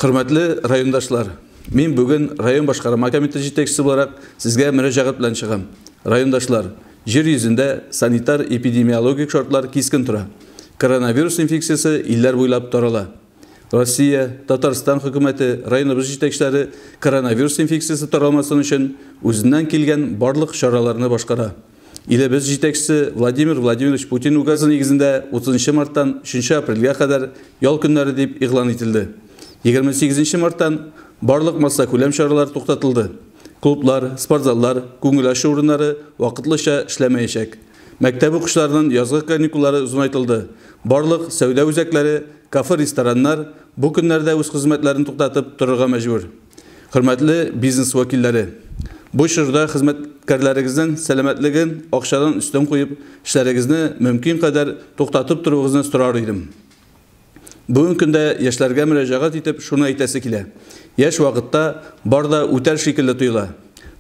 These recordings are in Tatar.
Хөрмәтле райондашлар, мин бүген район башкарма комитеты җитәкчесе буларак сезгә мөрәҗәгать белән чыгам. Райондашлар, җир йөзендә санитар-эпидемиологик шартлар кискен тора. Коронавирус инфекциясе илләр буйлап тарала. Россия, Татарстан хөкүмәте, районыбыз җитәкчеләре коронавирус инфекциясе таралмасын өчен үзеннән килгән барлык чараларны башкара. Илебез җитәкчесе Владимир Владимирович Путин указы нигезендә 30 марттан 3 апрельгә кадәр ял көннәре дип игълан ителде. 28 марттан барлык массакүләм чаралар туктатылды. Клублар, спортзаллар, күңел ачу урыннары вакытлыча эшләмәячәк. Мәктәп укучыларының язгы каникуллары озынайтылды. Барлык сәүдә үзәкләре, кафе-рестораннар бу көннәрдә үз хезмәтләрен туктатып торырга мәҗбүр. Хөрмәтле бизнес вәкилләре, бу чорда хезмәткәрләрегезнең сәламәтлеген акчадан өстен куеп, эшләрегезне мөмкин кадәр туктатып торуыгызны сорар идем. Бүгенге көндә яшьләргә мөрәҗәгать итеп шуны әйтәсе килә. Яшь вакытта бар да үтәр шикелле тоела.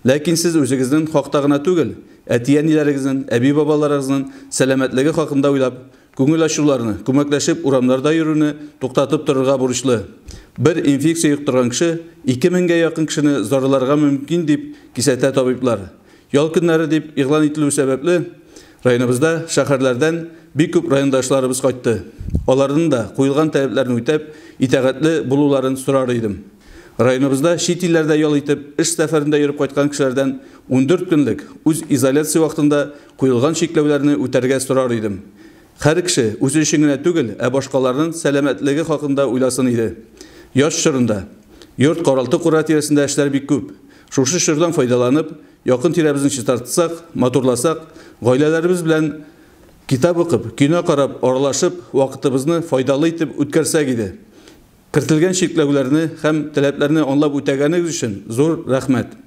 Ләкин сез үзегезнең хакта гына түгел, әти-әниләрегезнең, әби-бабаларыгызның сәламәтлеге хакында уйлап, күңел ачуларны, күмәкләшеп урамнарда йөрүне туктатып торырга бурычлы. Бер инфекция йоктырган кеше 2000 гә якын кешене зарарларга мөмкин дип кисәтә табиблар. Ял көннәре дип игълан ителү сәбәпле, районыбызда шәһәрләрдән бик күп райондашларыбыз кайтты. Аларның да куелган таләпләрне үтәп, итагатьле булуларын сорар идем. Районыбызда чит илләрдә ял итеп, эш сәфәрендә йөреп кайткан кешеләрдән 14 көнлек үз изоляция вакытында куелган чикләүләрне үтәргә сорар идем. Һәр кеше үзе өчен генә түгел, ә башкаларның сәламәтлеге хакында уйласын иде. Яз чорында йорт каралты-кура тирәсендә эшләр бик күп. Шушы чордан файдаланып, якын тирәбезне чистартсак, матурласак, гаиләләребез белән китап укып, кино карап, аралашып, вакытыбызны файдалы итеп үткәрсәк иде. Кертелгән чикләүләрне һәм таләпләрне аңлап үтәгәнегез өчен зур рәхмәт.